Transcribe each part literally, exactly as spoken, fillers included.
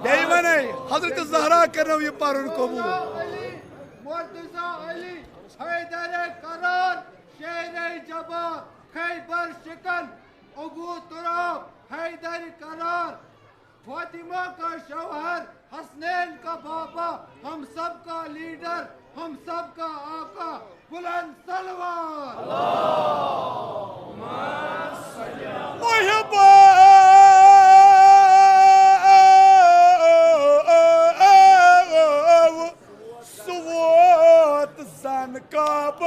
بیٚیہِ وَنے، حضرت زہرا کٔرنو یہِ پَرُن قبوٗل۔ علی، مرتضی علی، حیدر قرار، شیر جبار، خیبر شکن، ابو تراب، حیدر قرار، فاطمہ کا شوہر، حسنین کا بابا، ہم سب کا لیڈر، ہم سب کا آقا، بلند صلوات۔ محب سوت زن کعبس۔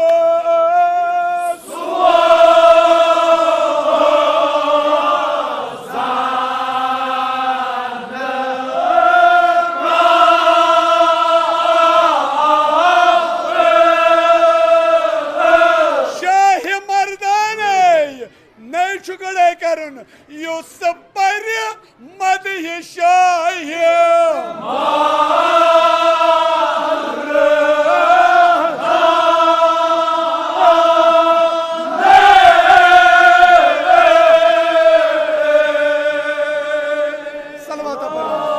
شاہ مردانے، نَے چھُ گۄڈَے کرُن، یُس پرِ مدحِ شاہِ۔ صلوات پرو۔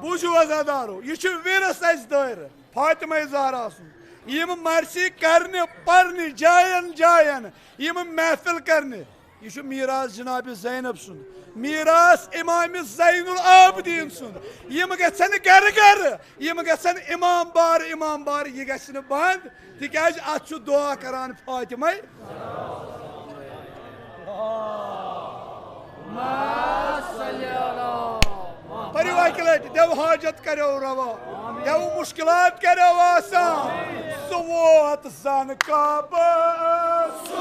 بوٗزِو عزادارو، یہِ چھُ ورث اَسہِ دٲیرٕ۔ فاطمہ زہرا سُنٛد۔ یِم مرثی کرنہِ، پرنہِ جاین جاین، یِم محفل کرنہِ۔ یہِ چھُ میراث جناب زینب سُنٛد، میراث امام زین العابدین سُنٛد۔ یِم گژھن گرٕ گرٕ، یِم گژھن امام بار امام بار، یہِ گژھِ نہٕ بنٛد، تِکیازِ اتھ چھُ دعا کران فاطمہ۔ پٔرِو اَکہِ لَٹہِ، دِیِو حاجت کَریو رَوا، دِیِو مُشکِلات کَریو آسان۔ سُہ ووت زَن کعبَس۔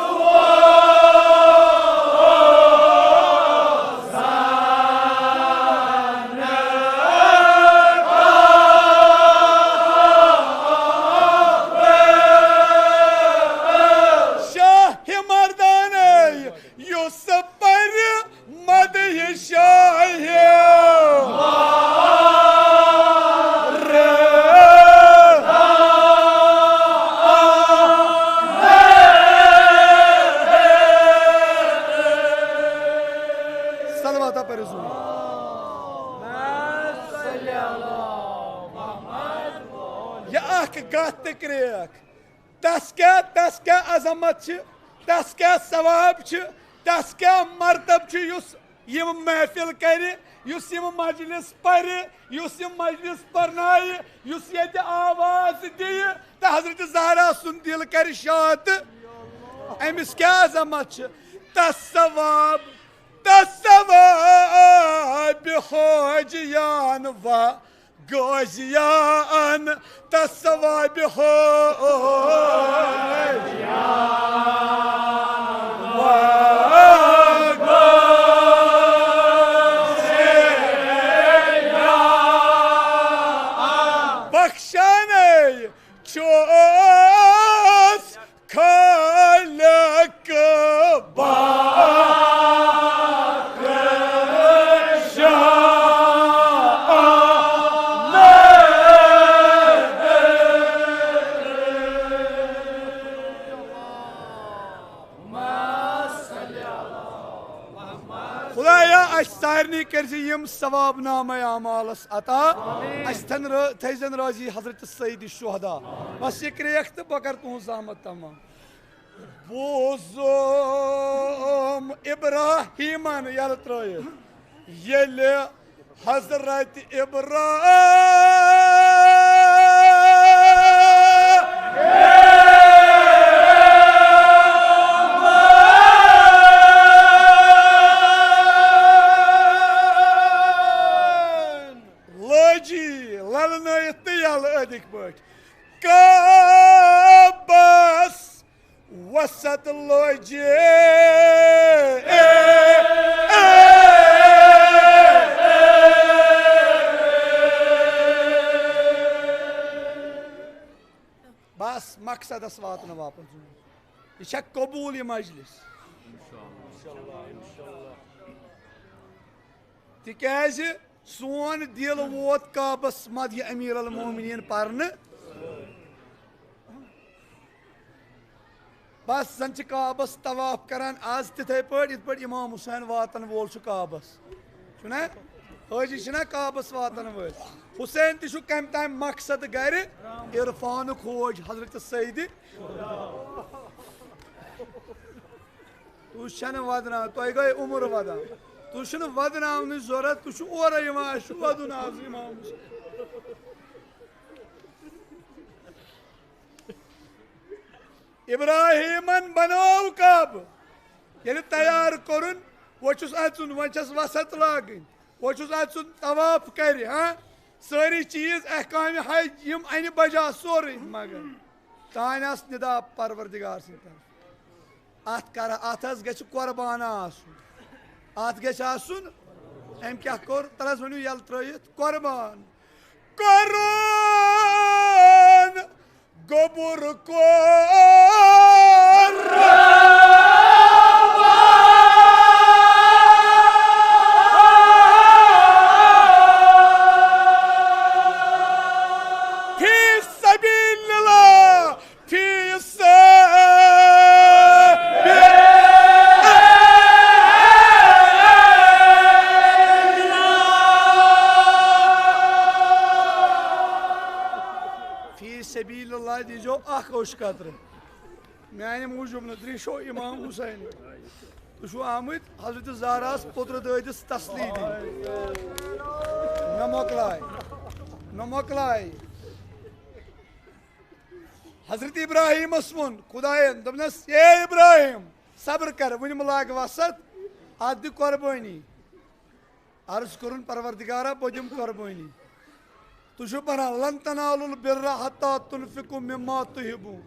شاہ مردانَے یُس پرِ مدحِ شاہِ۔ صلواتہ پٔرِو حضور۔ یہِ اکھ گتھ تہٕ کرٛیکھ۔ تس کیٛاہ، تس کیٛاہ عظمت چھِ، تس کیٛاہ ثواب چھِ، تس کیٛاہ مرتب چھُ، یُس یِم محفل کرِ، یُس یِم مجلس پرِ، یُس یِم مجلس پرنایہِ، یُس ییٚتہِ آواز دِیہِ تہٕ حضرت زہرا سُنٛد دِل کرِ شاد۔ أمِس کیٛاہ عظمت چھِ، تس ثواب، تس ثواب حاجیان و غازیان، تس ثواب حاجیان و غازیان۔ بخشانے چھوس خالق بخشا۔ خدایا، اَسہِ سارنٕے کٔرۍ زِ یِم ثواب نامہ اعمالس عطا۔ اَسہِ تھن رٲ-، تھٲیزٮ۪ن رٲضی حضرت سید شہدا۔ بس یہِ کرٛیکھ تہٕ بہٕ کرٕ تُہنٛز زحمت تمام۔ بوٗزُم ابراہیمن یلہٕ ترٲیِتھ، ییٚلہِ حضرت ابراہیم لٲجی للنٲیِتھ تہٕ یلہٕ أدٕکۍ پٲٹھۍ کعبس وسط لوجے۔ بس مقصدس واتنہٕ واپس۔ یہِ چھا قبوٗل یہِ مجلس؟ تِکیازِ سون دِل ووت کعبس مدحِ امیر المومنین پرنہٕ۔ بس زن چھِ کعبس طواف کران از تِتھے پٲٹھۍ، یِتھ پٲٹھۍ امام حسین واتن وول چھُ کعبس۔ چھُنا؟ حٲجی چھِنا کعبس واتن وٲلۍ؟ حسین تہِ چھُ کمہِ تام مقصد گرِ، عرفانُک حوج حضرت سیدِ۔ تُہۍ چھَنہٕ ودناو، تۄہہِ گٔے عمر ودان۔ تُہۍ چھِنہٕ ودناونٕچ ضروٗرت، تُہۍ چھِو اورَے یِوان، اَسہِ چھُ ودُن از امام حسین۔ ابراہیمن بنوو کعبہٕ۔ ییٚلہِ تیار کوٚرُن، وۄنۍ چھُس اَژُن، وۄنۍ چھَس وسط لاگٕنۍ، وۄنۍ چھُس اَژُن، طواف کرِ، ہاں، سٲری چیٖز احکام حج یِم اَنہِ بجا سورُے، مگر تانۍ آس ندا پروردگار سٕنٛدِ طرفہٕ۔ اَتھ کر، اَتھ حظ گژھِ قۄربان آسُن، اَتھ گژھِ آسُن۔ أمۍ کیٛاہ کوٚر؟ تَلہٕ حظ ؤنِو یَلہٕ ترٲیِتھ، قۄربان۔ قرآن گوٚبُر قربان۔ فی سبیل اللہ، فی سبیل فی سبیل اللہ دیٖزیو اکھ اوٚش قطرٕ۔ میانہِ موٗجوٗب نہٕ، تُہۍ چھِو امام حسین۔ تُہۍ چھِو آمٕتۍ حضرت زہراہس پوٚترٕ دٲدِس تسلی دِنۍ۔ مےٚ مۄکلایہِ، مےٚ مۄکلایہِ۔ حضرت ابراہیمس ووٚن خداین، دوٚپنس، اے ابراہیم، صبر کر، وُنہِ مہٕ لاگ وسط، اتھ دِ قۄربٲنی۔ عرض کوٚرُن، پروردگارا، بہٕ دِمہٕ قۄربٲنی۔ تُہۍ چھِو پران، لن تنالوا البر حتی تنفقوا مما تحبون۔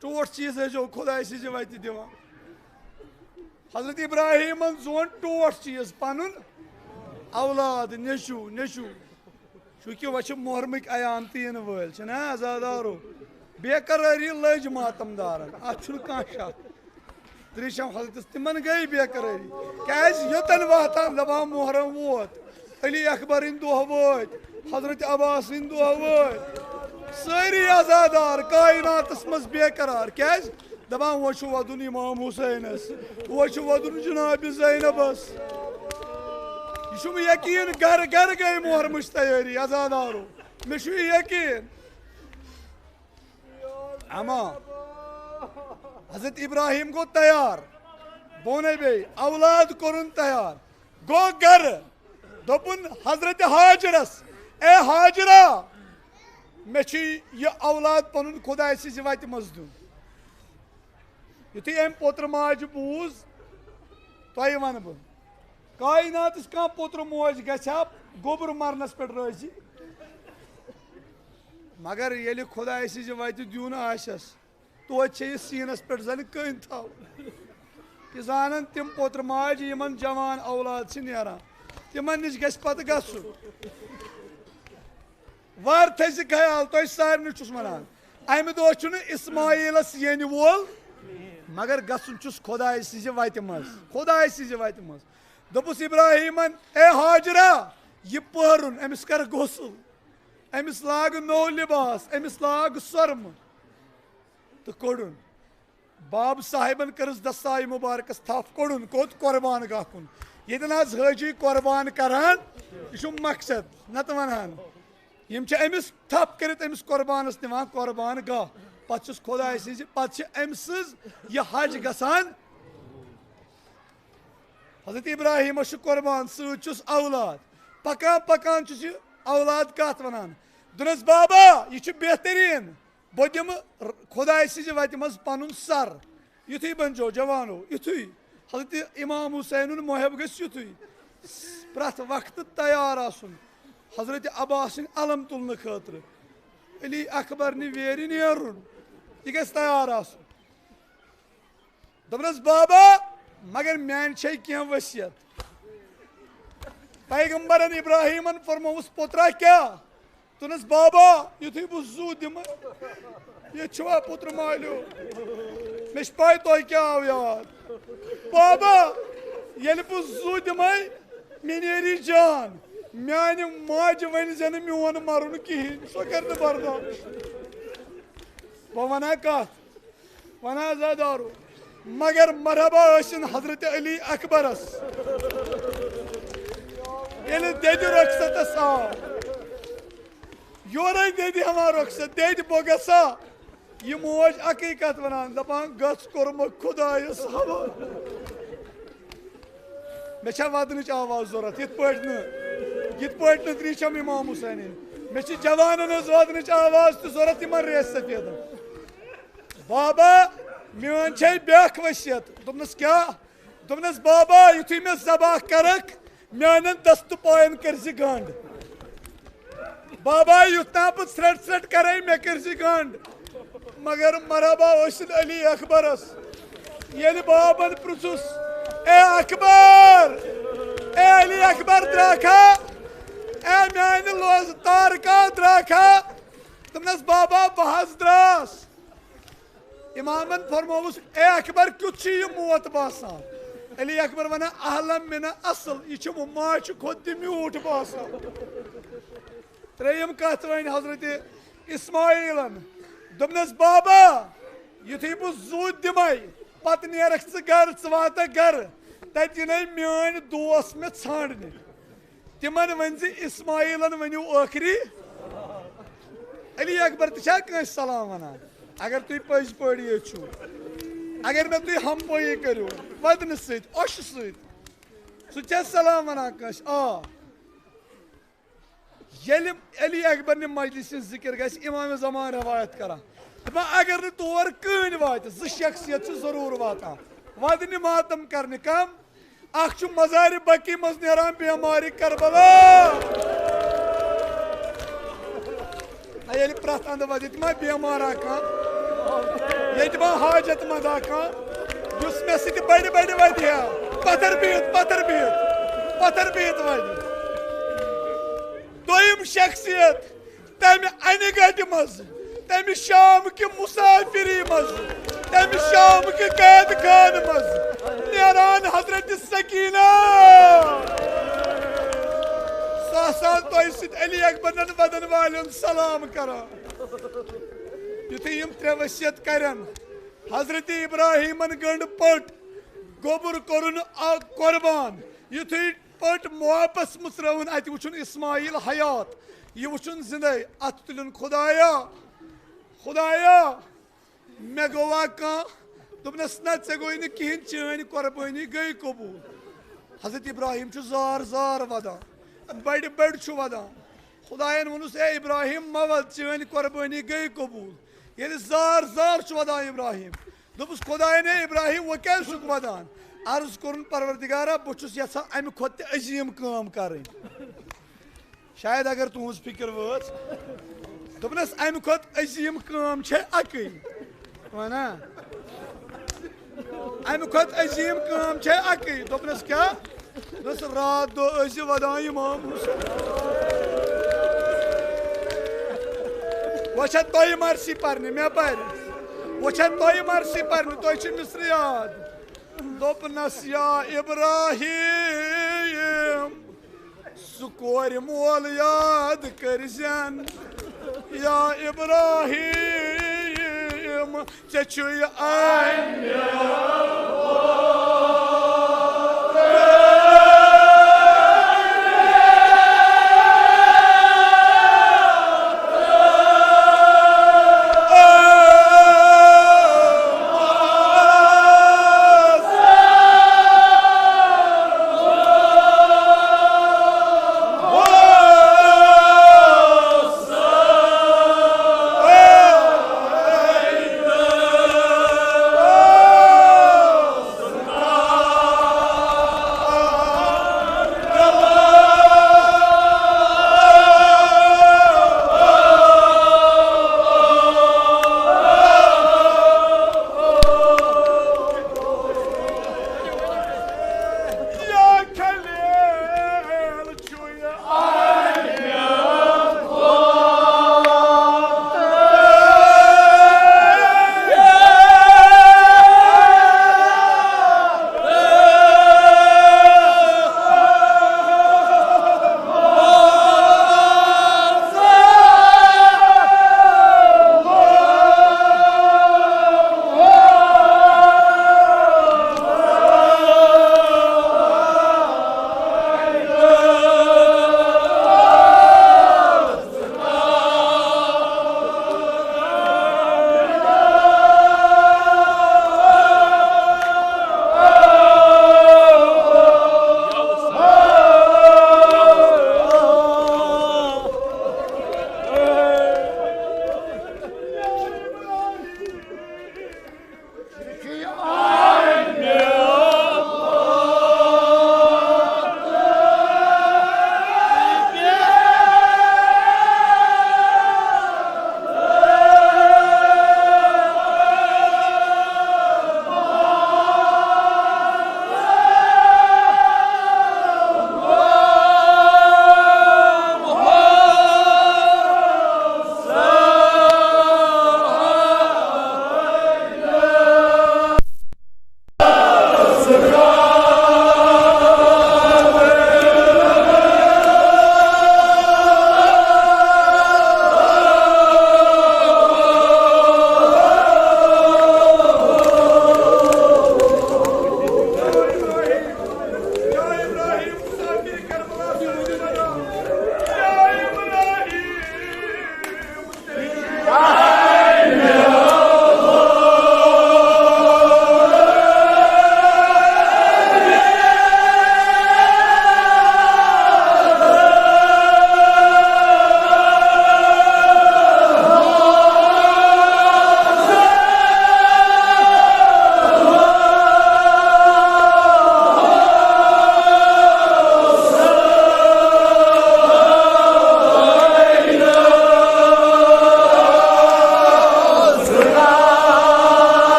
ٹوٹھ چیٖز ٲسۍزیو خۄداے سٕنٛزِ وتہِ دِوان۔ حضرت ابراہیمن زون ٹوٹھ چیٖز، پنُن اولاد، نیٚچوٗ، نیٚچوٗ۔ چوٗنٛکہِ وۄنۍ چھِ محرمٕکۍ ایام تہِ یِنہٕ وٲلۍ، چھِنہ عزادارو؟ بے قرٲری لٔج ماتم دارن، اتھ چھُنہٕ کانٛہہ شک۔ ترٛیشم حضرتس تِمن گٔے بے قرٲری۔ کیازِ؟ یوٚتن واتان دپان محرم ووت، علی اکبرٕنۍ دۄہ وٲتۍ، حضرت عباسٕنۍ دۄہ وٲتۍ۔ سٲری عزادار کائناتس منٛز بے قرار۔ کیازِ؟ دپان وۄنۍ چھُ ودُن امام حسینس، وۄنۍ چھُ ودُن جناب زینبس۔ یہِ چھُم یقین، گرٕ گرٕ گٔے محرمٕچ تیٲری عزادارو، مےٚ چھُ یہِ یقین۔ اما حضرت ابراہیم گوٚو تیار، بہٕ ونے بیٚیہِ، اولاد کوٚرُن تیار، گوٚو گرٕ، دوٚپُن حضرت ہاجرس، اے ہاجرہ، مےٚ چھُ یہِ اولاد پنُن خداے سٕنٛزِ وتہِ منٛز دیُن۔ یُتھُے أمۍ پوترٕ ماجہِ بوٗز، تۄہہِ ونہٕ بہٕ، کائناتس کانٛہہ پوترٕ موج گژھِ ہا گوٚبُر مرنس پٮ۪ٹھ رٲضی؟ مگر ییٚلہِ خداے سٕنٛزِ وتہِ دیُن آسٮ۪س، توتہِ چھےٚ یہِ سیٖنس پٮ۪ٹھ زنہٕ کٔنۍ تھاوُن۔ یہِ زانن تِم پوترٕ ماجہِ، یِمن جوان اولاد چھِ نیران، تِمن نِش گژھِ پتہٕ گژھُن۔ وارٕ تھٲیزِ خیال، تۄہہِ سارنٕے چھُس ونان، امہِ دۄہ چھُنہٕ اسماعیلس یِنہٕ وول، مگر گژھُن چھُس خداے سٕنٛزِ وتہِ منٛز، خداے سٕنٛزِ وتہِ منٛز۔ دوٚپُس ابراہیمن، اے ہاجرہ، یہِ پٔہرُن، أمِس کر غسل، أمِس لاگ نوٚو لباس، أمِس لاگ سۄرمہٕ۔ تہٕ کوٚڑُن۔ باب صاحبن کٔرٕس دستایہِ مُبارکس تھپھ، کوٚڑُن کوٚت؟ قۄربان گاہ کُن۔ ییٚتٮ۪ن حظ حٲجی قۄربان کران، یہِ چھُ مقصد، نتہٕ ونہن۔ یِم چھِ أمِس تھپھ کٔرِتھ أمِس قۄربانس نِوان قۄربان گاہ۔ پتہٕ چھُس خۄداے سٕنٛزِ، پتہٕ چھِ أمۍ سٕنٛز یہِ حج گژھان۔ حضرت ابراہیمس چھُ قۄربان، سۭتۍ چھُس اولاد۔ پکان پکان چھُس یہِ اولاد کتھ ونان۔ دوٚپنس، بابا، یہِ چھُ بہتریٖن۔ بہٕ دِمہٕ ر-، خۄداے سٕنٛزِ وتہِ منٛز پنُن سر۔ یُتھُے بنجو جوانو، یُتھُے حضرت امام حسینُن محب گژھِ یُتھُے پرٛٮ۪تھ وقتہٕ تیار آسُن حضرت عباس سٕنٛدۍ علم تُلنہٕ خٲطرٕ۔ علی اکبر نہِ ویرِ نیرُن، یہِ گژھِ تیار آسُن۔ دوٚپنس، بابا، مگر میانہِ چھے کینٛہہ وصیت۔ پیغمبرن ابراہیمن فرمووُس، پوترا کیٛاہ؟ دوٚپنس، بابا، یُتھُے بہٕ زُو دِمہٕ، ییٚتہِ چھُوا پوترٕ مالیو؟ مےٚ چھِ پَے تۄہہِ کیٛاہ آو یاد۔ بابا، ییٚلہِ بہٕ زُو دِمَے، مےٚ نیری جان۔ میانہِ ماجہِ ؤنۍ زِ نہٕ میون مَرُن کِہیٖنۍ، سۄ کَرِ نہٕ برداش۔ بہٕ وَنہٕ ہا کَتھ۔ پناہ زادارو، مگر مرحبا ٲسِن حضرت علی اکبرس۔ ییٚلہِ دٮ۪دِ رۄخصتس آو، یورے دٮ۪دِ ہٮ۪وان رۄخصت، دٮ۪دِ بۄگسا، یہِ موج اکٕے کتھ ونان، دپان، "گژھ کوٚرمُت خدایس حوالہٕ۔" مےٚ چھےٚ ودنٕچ آواز ضوٚرتھ، یِتھ پٲٹھۍ نہٕ، یِتھ پٲٹھۍ نہٕ تریٖشم امام حسینٕنۍ۔ مےٚ چھِ جوانن ہٕنٛز ودنٕچ آواز تہِ ضوٚرتھ، یِمن ریش سفیدن۔ بابا، میٲنۍ چھے بیٛاکھ وصیت۔ دوٚپنس، "کیٛاہ؟" دوٚپنس، "بابا، یُتھُے مےٚ ذبح کرکھ، میانٮ۪ن دستہٕ پاین کٔرزِ گنڈ۔ بابا، یُتھ تام بہٕ ژھرٹ ژھرٹ کرے، مےٚ کٔرزِ گنڈ۔" مگر مرحبا ٲسِن علی اکبرس۔ ییٚلہِ بابن پرُژھُس، "اے اکبر، اے علی اکبر درٛاکھا، اے میانہِ لوز تارکا درٛاکھا؟" دوٚپنس، "بابا، بہٕ حظ درٛاس۔" امامن فرمووُس، "اے اکبر، کیُتھ چھُ یہِ موت باسان؟" علی اکبر ونان، "احلم من اصل، یہِ چھُ ماچھِ کھۄتہٕ تہِ میوٗٹھ باسان۔" ترٛیٚیِم کتھ ؤنۍ حضرت اسماعیلن، دوٚپنس، "بابا، یُتھُے بہٕ زُو دِمے، پتہٕ نیرکھ ژٕ گرٕ، ژٕ واتکھ گرٕ، تتہِ یِنَے میٲنۍ دوس مےٚ ژھانڈنہِ۔" تِمن ؤنۍ زِ اسماعیلن ؤنِو ٲخری۔ علی اکبر تہِ چھا کٲنٛسہِ سلام ونان؟ اگر تُہۍ پٔزۍ پٲٹھۍ ییٚتہِ چھِو، اگر مےٚ تُہۍ ہمپٲیی کٔرِو ودنہٕ سۭتۍ، اوٚشہِ سۭتۍ، سُہ تہِ چھا سلام ونان کٲنٛسہِ؟ آ۔ ییٚلہِ علی اکبر نہِ مجلسہِ ہٕنٛز ذکر گژھِ، امام زمان روایت کران، دپان، اگر نہٕ تور کٕہٕنۍ واتہِ، زٕ شخصیت چھِ ضروٗر واتان ودنہِ ماتم کرنہِ۔ کم؟ اکھ چھُ مزارِ بقیع منٛز نیران بیمارِ کربلا۔ اے، ییٚلہِ پرٛٮ۪تھ اندٕ وَتہِ، ییٚتہِ ما بیمارا کانٛہہ، ییٚتہِ ما حاجت مندا کانٛہہ، یُس مےٚ سۭتۍ بڑِ بڑِ وَدِ ہا، پتھر بِہِتھ، پتھر بِہِتھ، پتھر بِہِتھ وَدِ۔ دوٚیِم شخصیت، تمہِ انہِ گٹہِ منٛز، تمہِ شام کہِ مسافری منٛز، تمہِ شام کہِ قید خانہٕ منٛز نیران حضرت سکینہ۔ سۄ آسان تۄہہِ سۭتۍ علی اکبرن ودن والٮ۪ن سلام کران۔ یُتھُے یِم ترٛےٚ وصیت کرن، حضرت ابراہیمن گٔنڈ پٔٹ، گوٚبُر کوٚرُن آ-، قربان۔ یُتھُے پٔٹ واپس مٕژرٲوٕن، اتہِ وٕچھُن اسماعیل حیات، یہِ وٕچھُن زندے، اتھ تُلُن، "خدایا، خدایا، مےٚ گوٚوا کانٛہہ؟" دوٚپنس، "نہ، ژےٚ گوٚوٕے نہٕ کِہیٖنۍ، چٲنۍ قۄربٲنی گٔے قبوٗل۔" حضرت ابراہیم چھُ زار زار ودان، بڑِ بڑِ چھُ ودان۔ خدایَن ووٚنُس، "اے ابراہیم، مہ ود، چٲنۍ قۄربٲنی گٔے قبوٗل۔" ییٚلہِ زار زار چھُ ودان ابراہیم، دوٚپُس، "خدایَن، اے ابراہیم، وۄنۍ کیٛازِ چھُکھ ودان؟" عرض کوٚرُن، "پروردگارا، بہٕ چھُس یژھان امہِ کھۄتہٕ تہِ عظیٖم کٲم کرٕنۍ۔" شاید اگر تُہنٛز فکر وٲژ، دوٚپنس، "امہِ کھۄتہٕ عظیٖم کٲم چھے اکٕے۔" وَنا؟ "امہِ کھۄتہٕ عظیٖم کٲم چھے اکٕے۔" دوٚپنس، "کیٛاہ؟" دوٚپنس، "راتھ دۄہ ٲسۍ زِ ودان امام حسین۔" وۄنۍ چھا تۄہہِ مرثی پرنہِ؟ مےٚ پرِ۔ وۄنۍ چھا تۄہہِ مرثی پرنہِ؟ تۄہہِ چھِ مصرِ یاد۔ دوٚپنس، "یا ابراہیم، سُہ کورِ مول یاد کٔرزٮ۪ن۔ یا ابراہیم، ژےٚ چھُے امہِ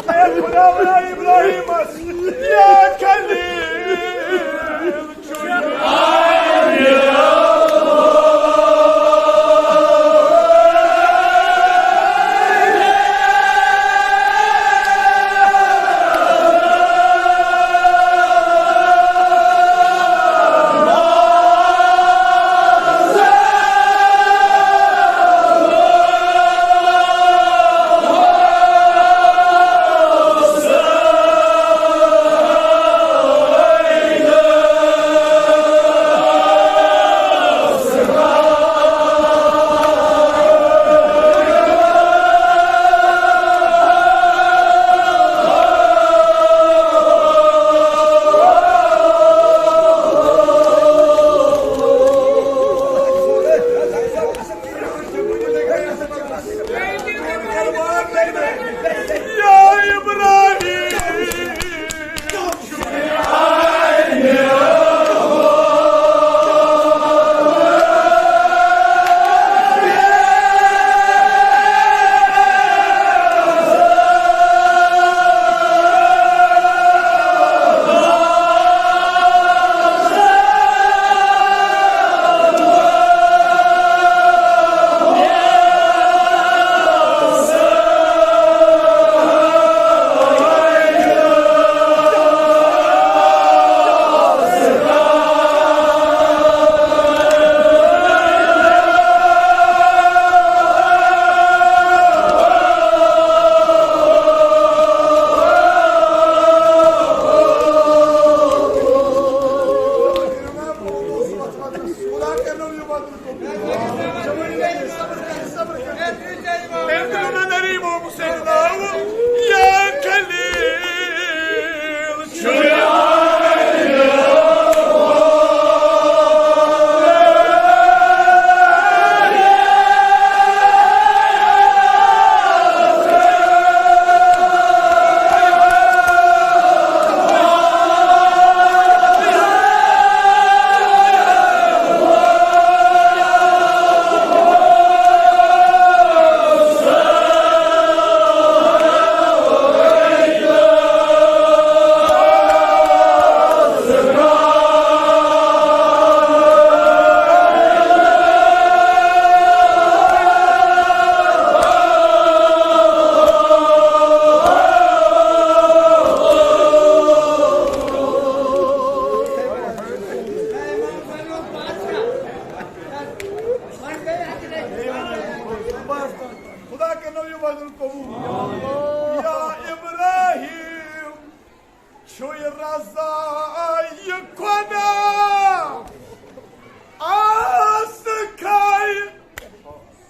خدا بناو ابراہیمس یا خلیل۔ خدا کٔرِنو یہِ وَزُن قبوٗل۔ یا ابراہیم، چھُے رضا یہِ خدا آس کھاے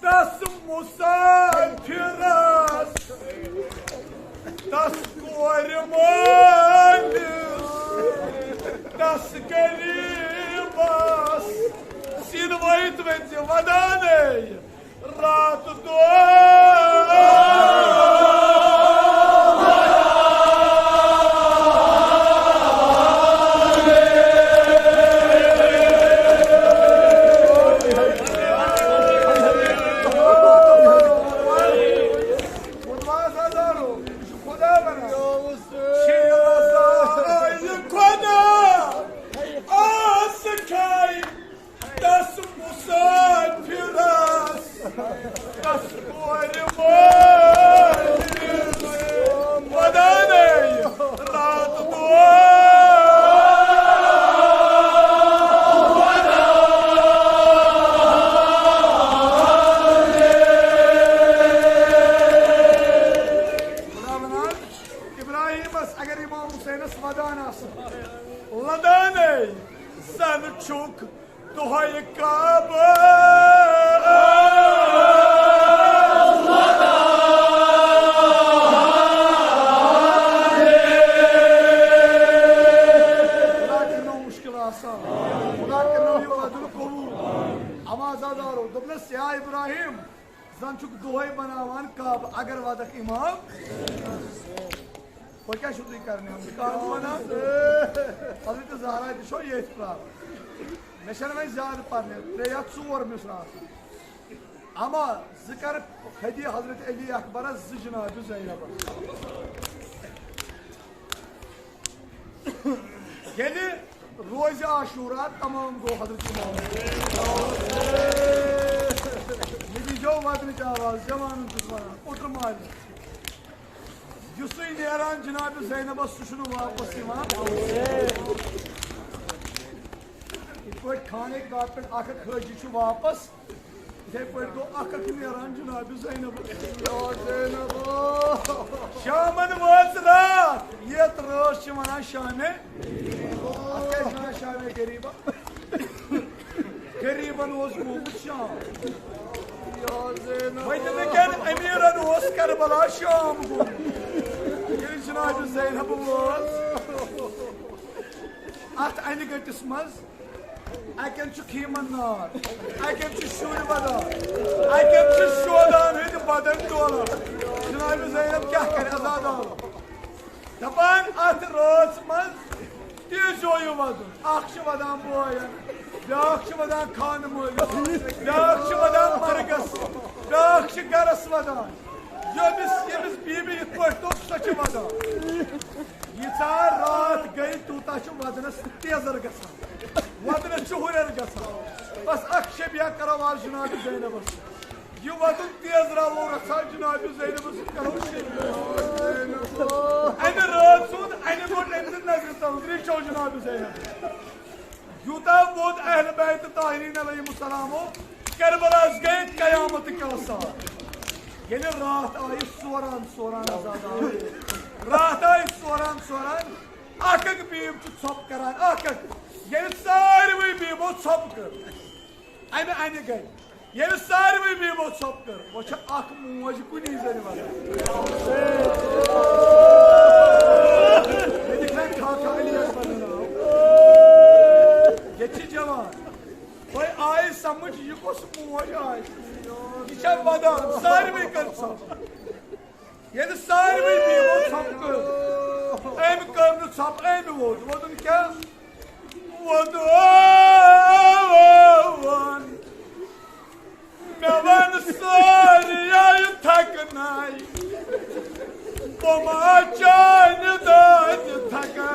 تس مسافرس، تس کورِ مٲلِس، تس غریٖبس۔ سیٖنہٕ وٲیِتھ ؤنۍ زِ ودانے۔ راتھ دۄہ۔ خدا بناو۔ شیرازا آیہِ خدا۔ آس کھاے تس مسافرس، تس کورِ مٲلِس۔ ودانے راتھ دۄہ۔ ابراہیمس اگر امام حسینس ودان آسہٕ، لدانے زن چھُکھ دۄہے کعبہٕ۔ خدا کٔرِنو مُشکِل آسان۔ خدا کٔرِنو یہِ وعدٕ قبوٗل۔ اما عزادارو دوٚپنَس، یا ابراہیم، زن چھُکھ دۄہے بناوان کعبہٕ، اگر ودکھ امام۔ وۄنۍ کیٛاہ چھِو تُہۍ کرنہِ؟ ہم چھِ کعبہٕ بناوان۔ حضرت زہرا تہِ چھو ییٚتھۍ پرٛاوان۔ مےٚ چھَنہٕ وۄنۍ زیادٕ پرنہِ، ترٛےٚ یا ژور مِصرٕ آسان۔ اما زٕ کر خدی حضرت علی اکبرس، زٕ جناب زینبس۔ ییٚلہِ روزِ عاشورا تمام گوٚو حضرت امام۔ مےٚ دیٖزیو ودنٕچ آواز، جوانن چھُس ونان، اوترٕ مالہِ۔ یُسٕے نیران جناب زینبس، سُہ چھُنہٕ واپس یِوان۔ یِتھ پٲٹھۍ خانہ کعبہ پٮ۪ٹھ اکھ اکھ حٲجی چھُ واپس، یِتھے پٲٹھۍ گوٚو اکھ اکھ نیران جناب زینب۔ یا زینب۔ شامن وٲژ راتھ، یتھ رٲژ چھِ ونان شامِ، اتھ کیٛاہ چھِ ونان شامِ غریبہ؟ غریبن اوس گوٚمُت شام۔ یا زینب۔ مدینہ کٮ۪ن امیرن اوس کربلا شام گوٚمُت۔ ییٚلہِ جناب زینب وٲژ اتھ انہِ گٔٹِس منٛز، اَکٮ۪ن چھُ خیٖمن نار، اَکٮ۪ن چھُ شُرۍ وَدان، اَکٮ۪ن چھُ شودان ہٕنٛدۍ بدن ڈولان۔ جناب زینب کیٛاہ کرِ عزادارو؟ دَپان اَتھ رٲژ منٛز تیزیو یہِ وَدُن۔ اَکھ چھُ وَدان بوین، بیٛاکھ چھُ وَدان خانہٕ مٲلِس، بیٛاکھ چھُ وَدان مرگس، بیٛاکھ چھُ گرس وَدان۔ ییٚمِس، ییٚمِس بیبی یِتھ پٲٹھۍ توٚگ، سۄ چھِ وَدان۔ ییٖژاہ راتھ گٔے، تیوٗتاہ چھُ وَدنَس تیزر گژھان، وَدنَس چھُ ہُرٮ۪ر گژھان۔ بس اکھ شبیہ کرو آز جناب زینبس۔ یہِ وَدُن تیز راوو رژھا جناب زینبس سۭتۍ کرو شبیہ۔ اَمہِ رٲژ ہُنٛد اَمہِ گوٚٹ أمۍ سٕنٛدِ نظرِ تل رِچھو جناب زینب۔ یوٗتاہ ووت اہل بیت طاہرین علیہم السلامو، کربلاہس گٔے قیامتٕکۍ آثار۔ ییٚلہِ راتھ آیہِ سوران سوران عزادار، راتھ آیہِ سوران سوران، اکھ اکھ بیٖب چھُ ژھۄپہٕ کران، اکھ اکھ۔ ییٚلہِ ساروٕے بیٖبو ژھۄپہٕ کٔر، امہِ انہِ گٔے۔ ییٚلہِ ساروٕے بیٖبو ژھۄپہٕ کٔر، وۄنۍ چھِ اکھ موج کُنی زٔنۍ وَنان۔ مےٚ دِکھ نا کھا کھا علی اکبرن ناو۔ ییٚتہِ چھِ جوان۔ تۄہہِ آیہِ سمجھ، یہِ کۄس موج آسہِ؟ یہِ چھےٚ وَدان، ساروٕے کٔر ژھۄپہٕ۔ ییٚلہِ ساروٕے بیٖبو ژھۄپہٕ کٔر، أمۍ کٔر نہٕ ژھۄپہٕ، أمۍ ووٚد۔ ووٚدُن کیٛاہ؟ ووٚدُن، مےٚ وَن سٲرِیَے تھکنَے، بہٕ ما چانہِ دادِ تھکَے۔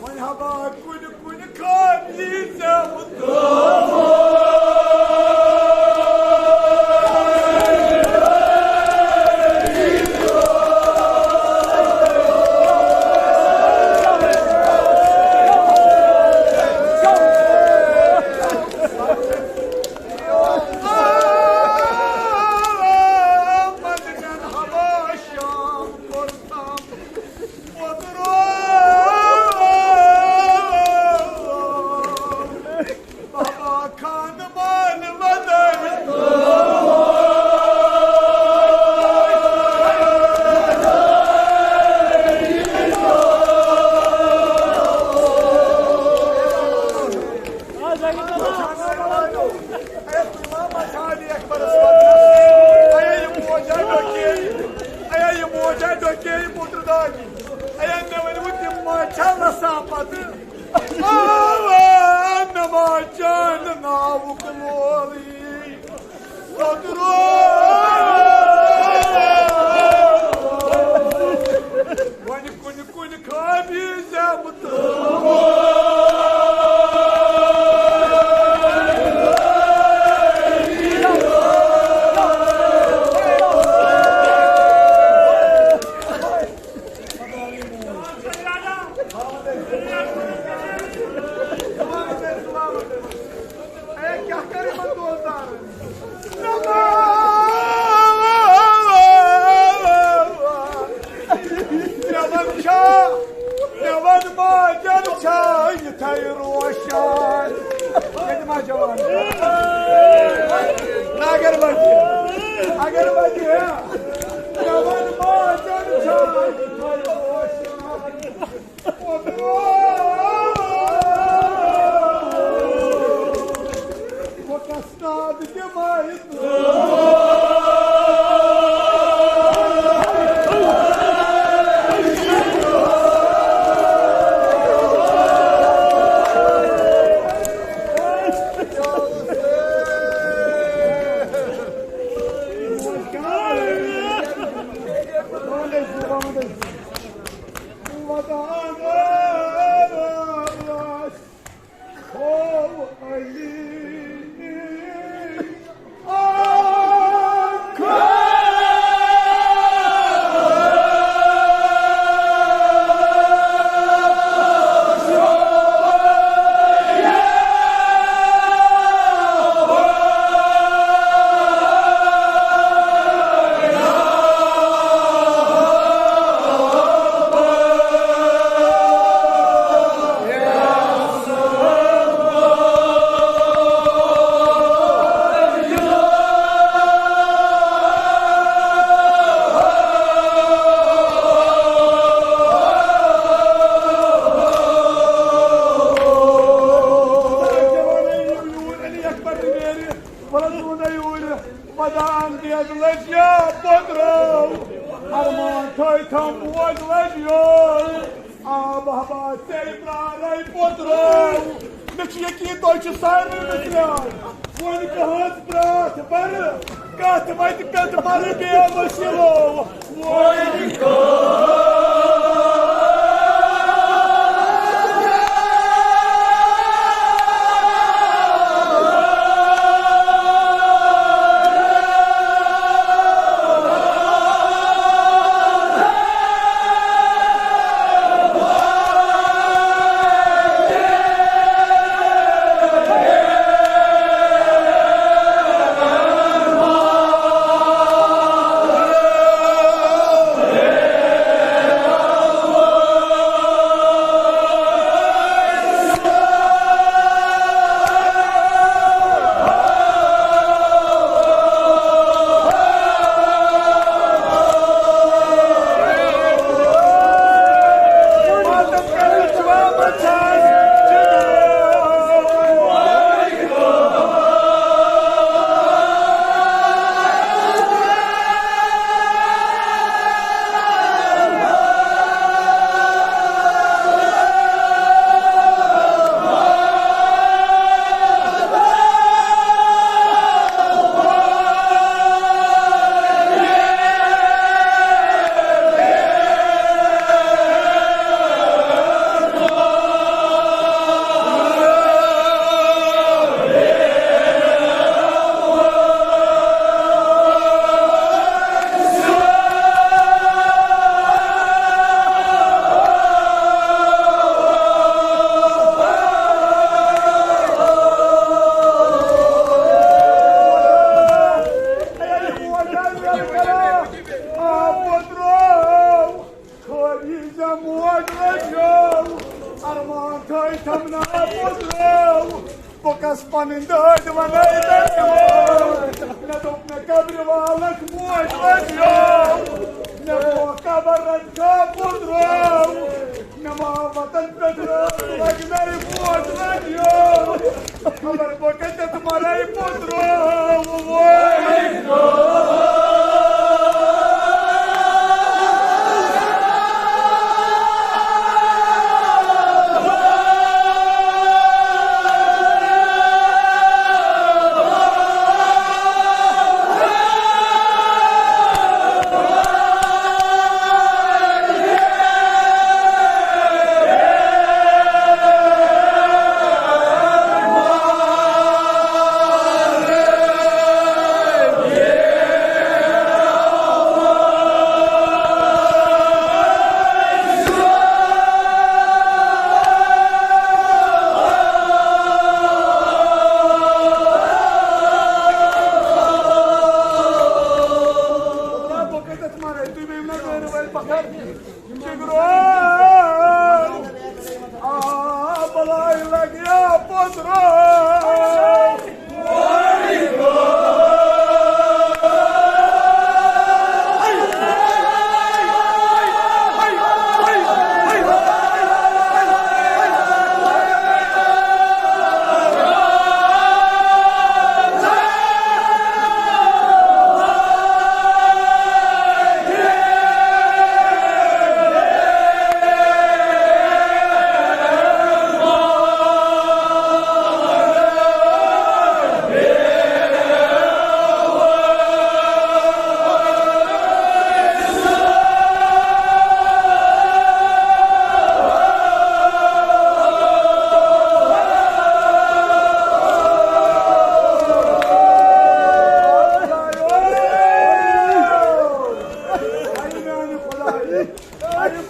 وۄنۍ ہبا کُنہِ کُنہِ خٲلی ژےٚ وُترٲومٕژ۔ اے، مےٚ ؤنِو، تِم ما چھا وَسان پَتہٕ؟ آ، مےٚ ما چانہِ ناوُک لولٕے؟ سۄدرو۔ وۄنۍ کُنہِ کُنہِ خٲبی زٮ۪مہٕ تہٕ ودان دید لجیا پترو، ارمان تھٲے تھم موج لجیو۔ آ بابا، ژے پرارے پترو۔ مےٚ چھُ یقین تۄہہِ چھُ سارنٕے مٔشراے۔ وۄنۍ کٕہٕنٛز برٛاتھ بَرٕ، کَتھ وَتہِ پٮ۪ٹھ مَرٕ بے وسیٖلو۔ وۄنۍ خٲلی زَن موج لٔجِو، ارمان تھٲے تھَم نا پوٚزرٲو۔ بہٕ کَس پَنٕنۍ دٲدۍ وَنَے دٔلیٖل۔ مےٚ دوٚپ مےٚ قبرِ والَکھ موج لٔجِو۔ مےٚ گوٚو قبر رَٹکھا پوٚزرٲو۔ مےٚ ما وطن پٮ۪ٹھ رٲو لَگہِ نَے موج لٔجِو۔ خبر بہٕ کَتٮ۪تھ مَرَے پوٚزرٲو وۄنۍ۔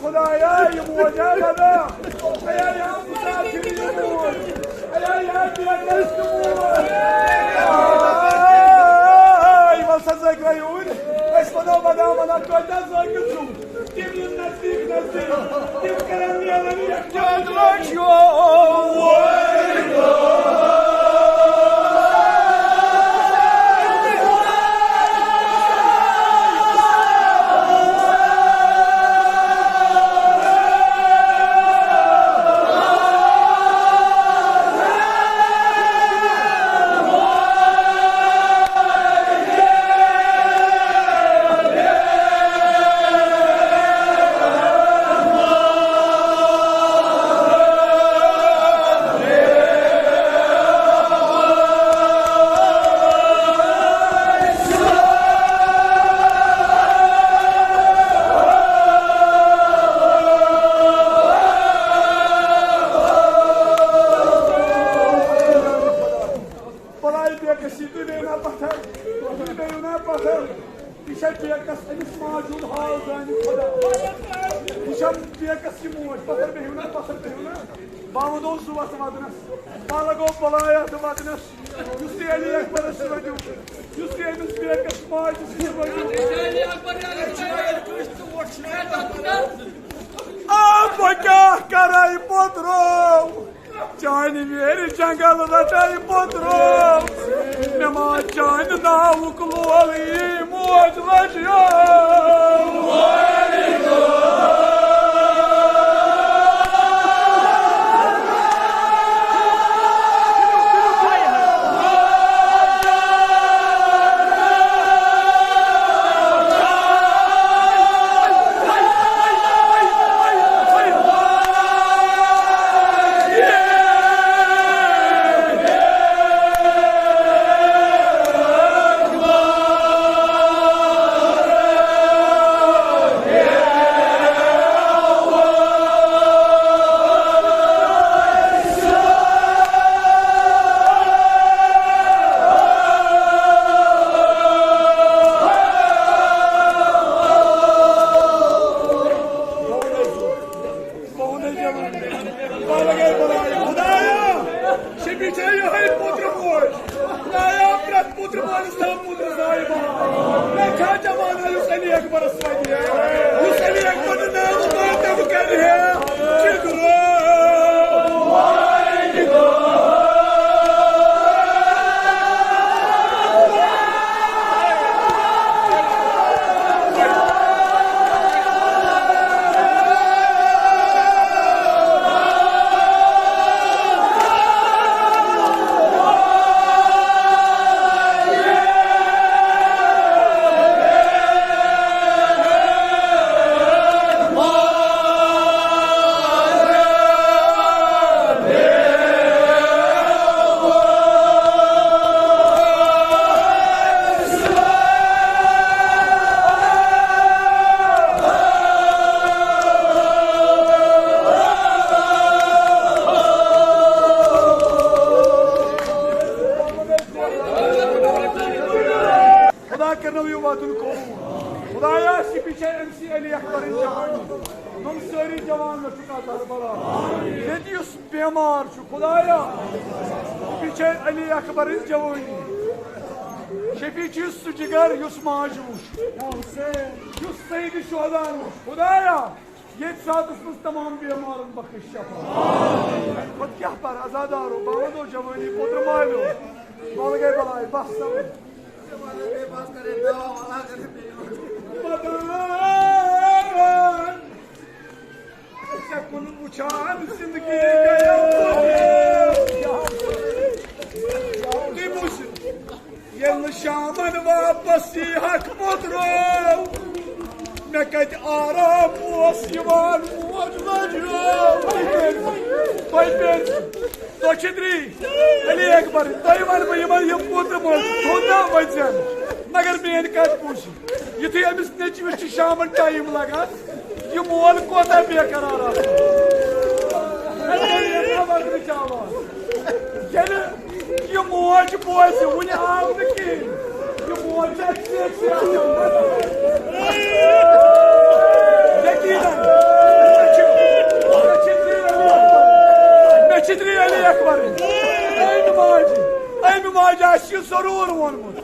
خدایا، یہِ موج آے بنا۔ اے یا مسافر یہِ موج۔ اے یا بے کس تہِ موج۔ اے، وَل سا زٲگۍ وۄنۍ اوٗرۍ۔ أسۍ وَنو بدامن اَتھ توتہِ زٲگۍ چھُ۔ تِم یِن نزدیٖک نزدیٖک۔ تِم کَرن میلن یَکجا۔ بلاے بے کسی، تُہۍ بیٚہِو نا پتھر، تُہۍ بیٚہِو نا پتھر۔ یہِ چھا بے کس أمِس ماجہِ ہُنٛد حال زانہِ خۄدا؟ یہِ چھا بے کس یہِ موج؟ پتھر بیٚہِو نا، پتھر بیٚہِو نا۔ بہٕ وَنو زُوَس وَدنَس، بہٕ لَگو بَلاے اَتھ وَدنَس، یُس تُہۍ علی اکبرَس وَدِو، یُس تُہۍ أمِس بے کس ماجہِ سۭتۍ وَدِو۔ آ، بہٕ کیٛاہ کَرَے پوٚترو؟ چانہِ ویرِ جنگل رٹے پوٚترو، مےٚ ما چانہِ ناوُک لول یی موج لجیو۔ خدایا، شفیع چھا یِہوٚے پوٚتُر موج؟ خدایا، پرٛٮ۪تھ پوٚتُر مٲلِس تھاو پوٚتُر صاحبہ۔ مےٚ چھا جوان یُس علی اکبرس وَنہِ ہے، یُس علی اکبر نہٕ ناو ماتم کرِ ہے، جگرو۔ خدا کرنو یہِ وعدُن قبول۔ خدایا، شفیع چھا أمۍ سٕے علی اکبرٕنۍ جوانی۔ یِم سٲری جوان مےٚ چھُکھ عطا بلا۔ ییٚتہِ یُس بیمار چھُ، خدایا، شفیع چھا علی اکبرٕنۍ جوانی۔ شفیع چھُ سُہ جگر یُس ماجہِ وُچھ، یُس سید شہداہن وُچھ۔ خدایا، ییٚتہِ ساتس منٛز تمام بیمارن بخش شفا۔ پتہٕ کیٛاہ پر عزادارو، بہٕ ونو جوانی پوٚتُر مالیو۔ بل گٔے بلاے، بس سمجھ۔ خداوند، ژےٚ کُن وٕچھان زندگی گٔیو۔ تُہۍ بوٗزِو، ییٚلہِ نہٕ شامن واپس یی حق پوٚترو، مےٚ کتہِ آرام اوس یِوان، موج لٔج۔ تۄہہِ پیٚیہِ، تۄہہِ چھِ تری علی اکبر، تۄہہِ ونہٕ بہٕ یِمن یہِ پوٚتُر موج تھوٚد نا ؤژھٮ۪ن، مگر میٲنۍ کتھ بوٗزِو۔ یُتھُے أمِس نیٚچوِس چھِ شامَن ٹایم لگان، یہِ مول کوتاہ بے قرار آسان۔ ییٚلہِ یہِ موج بوزِ، وُنہِ آو نہٕ کِہیٖنۍ، یہِ موج چھِ اَسہِ سۭتۍ سۭتۍ آسان۔ یقیٖناً۔ پرٛور ووٚنمُت۔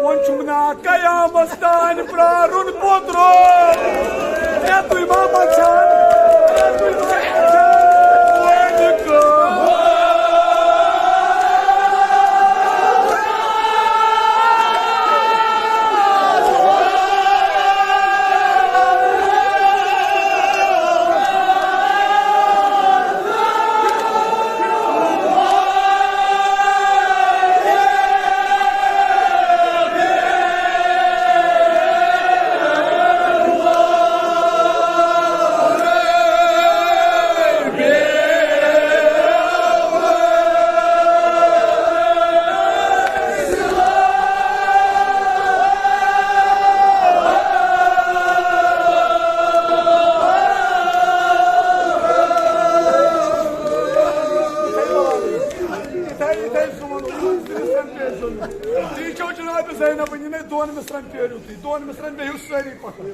وۄنۍ چھُم نا قیامس تانۍ پرٛارُن پوٚترو۔ مےٚ تُہۍ ما بچان؟ مےٚ تُہۍ ما بچان؟ وۄنۍ کانٛہہ۔ تُہۍ چھِو جناب زینب، یِمے دۄن مِصرن پھیرِو تُہۍ، دۄن مِصرن بیٚہِو سٲری پتھر۔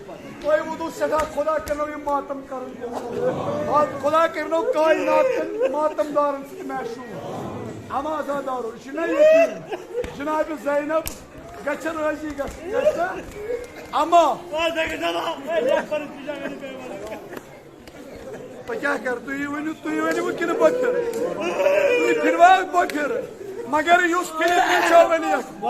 تۄہہِ ووٚنوٕ سٮ۪ٹھاہ، خۄدا کَرنو یہِ ماتم کَرُن۔ آ، خۄدا کَرنو کاینات کٮ۪ن ماتم دارن سۭتۍ محشوٗر۔ اما عزادارو، یہِ چھُ مےٚ یقیٖن، جناب زینب گژھِ راضی گژھٕنۍ، گژھِ نا؟ اما۔ تۄہہِ کیٛاہ کَرٕ؟ تُہۍ ؤنِو، تُہۍ ؤنِو کِنہٕ بہٕ پھِرٕ؟ تُہۍ پھِروا بہٕ پھِرٕ؟ مگر یُس پھِرِ، تہِ چھو ؤنِتھ۔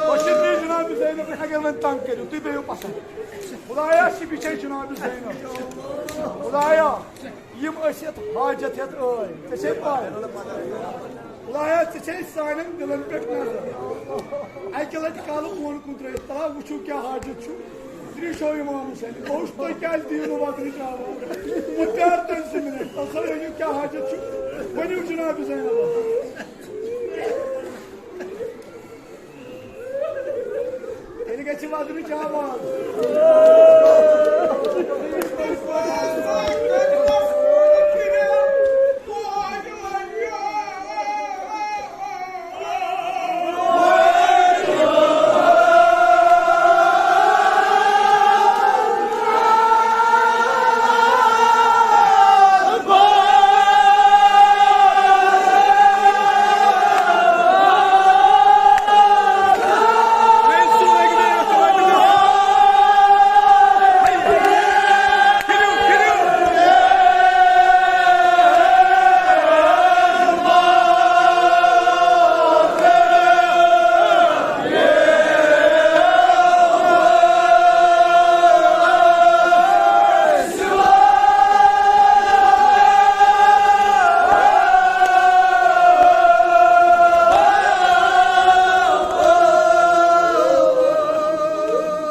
بشیٖر جی، جناب زینب، اگر وۄنۍ تنگ کٔرِو، تُہۍ بیٚہِو پتھر۔ خدایا، شِبہِ چھے جناب زینب۔ خدایا، یِم أسۍ یَتھ حاجت ہٮ۪تھ ٲے، ژےٚ چھے پَے۔ خدایا، ژےٚ چھے سانٮ۪ن دِلَن پٮ۪ٹھ نظر۔ اَکہِ لَٹہِ کالہٕ بۄن کُن ترٛٲیِتھ، تَلہ وٕچھِو کیٛاہ حاجت چھُ۔ ترٛیشو اِمام حُسین، بہٕ وٕچھٕ تُہۍ کیٛازِ دِیِو نہٕ وَدنٕچ آواز۔ بہٕ پیارٕ تۄہہِ زٕ مِنَٹ، تَلہ سا ؤنِو کیٛاہ حاجت چھُ، ؤنِو جناب زینبَس۔ تیٚلہِ گژھِ وَدنٕچ آواز۔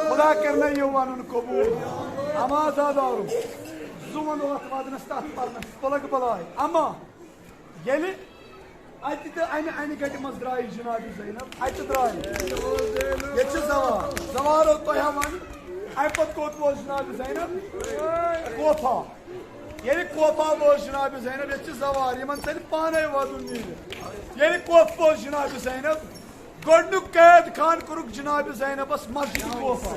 خدا کرنا یہ ونن قبول۔ اما زادارو، زون وقت وادنس تحت پرنس پلک بلائی۔ اما ییٚلہِ اَتہِ تہٕ اَمہِ اَنہِ گَٹہِ منٛز درٛایہِ جناب زینب، اَتہِ درٛایہِ۔ ییٚتہِ چھِ زوار، زوارو تۄہہِ ہا وَنہِ، اَمہِ پَتہٕ کوٚت ووت جناب زینب؟ کوفہ۔ ییٚلہِ کوفہ ووت جناب زینب، ییٚتہِ چھِ زوار، یِمَن ژَلہِ پانَے وَدُن نیٖرِتھ۔ ییٚلہِ کوفہ ووت جناب زینب، گۄڈٕنیُک قید خان کوٚرُکھ جناب زینبس مسجد کوفہ۔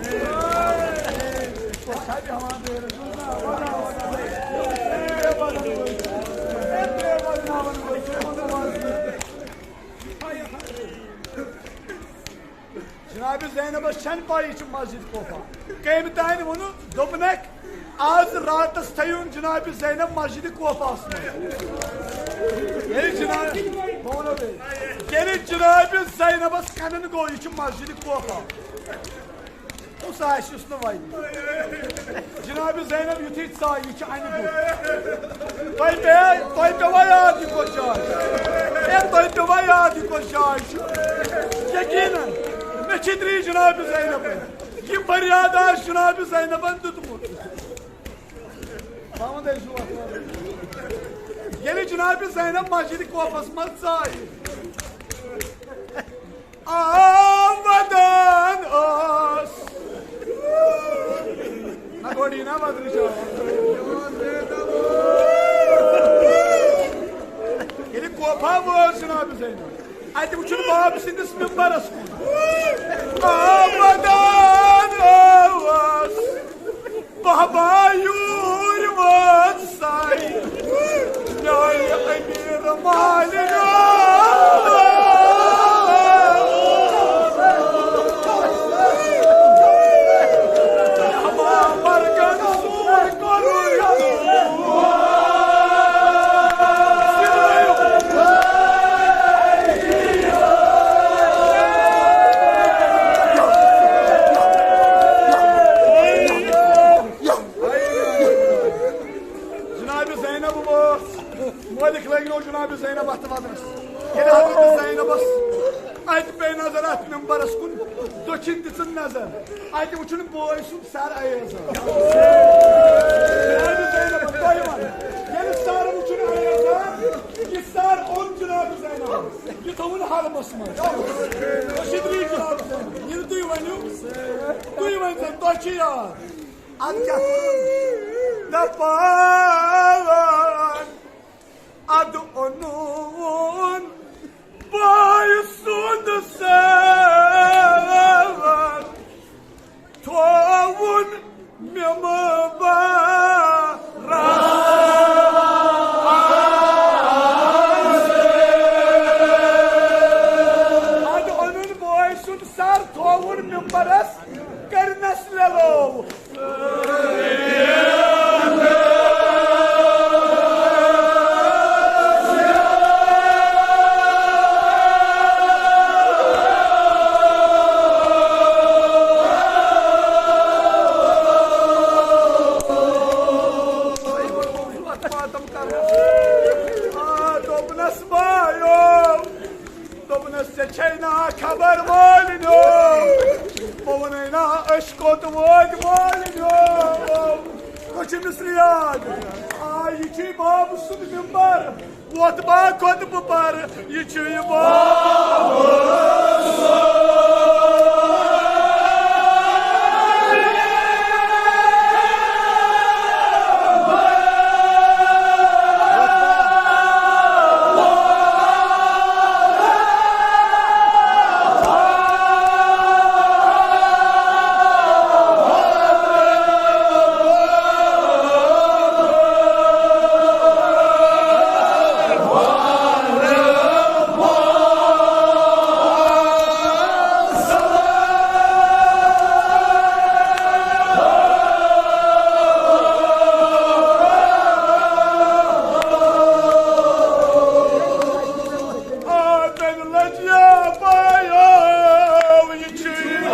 جناب زینبس چھنہٕ پاے یہِ چھِ مسجد کوفہ۔ کٔمۍ تانۍ ووٚنُن، دوٚپنکھ، آز راتس تھٲیِو جناب زینب مسجد کوفہس منٛز۔ ییٚلہِ جناب، بہٕ وَنو بیٚیہِ، ییٚلہِ جناب زینبس کنن گوٚو، یہِ چھُ مسجد کوفہ۔ کُس آسہِ یُس نہٕ وَنہِ؟ جناب زینب یُتھُے ژاے، یہِ چھُ اَمہِ گوٚٹ۔ تۄہہِ پے-، تۄہہِ پیٚوا یاد یہِ کۄس جاے؟ ہے، تۄہہِ پیٚوا یاد یہِ کۄس جاے چھِ؟ یقیناً، مےٚ چھِ ترٛی جناب زینب۔ یہِ فریاد آسہِ جناب زینبن دیُتمُت۔ محمد ٲسِو اَتھ۔ ییٚلہِ جناب زینب مسجد کوفس منٛز ژایہِ، آ، ودان ٲس۔ نہ، گۄڈٕ یی نا ودنٕچ آواز۔ ییٚلہِ کوفہ وٲژ جناب زینب، اَتہِ وٕچھُن باب سٕنٛدِس مِمبرس کُن۔ آ، ودان ٲس۔ بابا یوٗرۍ وٲژ ساے میٛانہِ أمیٖر مالِنہِ۔ مرگن سوٗر کوٚرُن۔ جناب زینب وٲژ، مٲلِک لٲگنو جناب زینب اتھ ودنس۔ ییٚلہِ حضرت زینبس اتہِ پیٚیہِ نظر اتھ ممبرس کُن، دٔچھِنۍ دِژٕن نظر، اتہِ وُچھُن بٲے سُنٛد سر ایازان۔ جناب زینب، تۄہہِ ونہٕ، ییٚلہِ سر وُچھُن ایازان، یہِ سر اوٚن جناب زینب، یہِ تھوٚوُن حلمس منٛز۔ أسۍ چھِ ترٛیٚیہِ جناب زینب۔ ییٚلہِ تُہۍ ؤنِو، تُہۍ ؤنۍزیو، تۄہہِ چھِ یاد؟ اَدٕ کیٛاہ کوٚرُن؟ دَپان، اَدٕ اوٚنُن بٲے سُنٛد سر، تھووُن ممبرس۔ اَدٕ اوٚنُن بٲے سُنٛد سر، تھووُن ممبرس، کٔرنس لیلو۔ آ، دوٚپنس بایو، دوٚپنس، ژےٚ چھے نا خبر مٲلِنیو؟ بہٕ وَنے نا، أسۍ کوٚت وٲتۍ مٲلِنیو؟ کُس چھُ مِصری یاد؟ آ، یہِ چھُے باب سُنٛد مِمبر۔ وۄتھ با کھۄتہٕ بہٕ پَرٕ، یہِ چھُے باب۔ آ، تیٚلہِ لٔج یا بایو، یہِ چھُ یہِ۔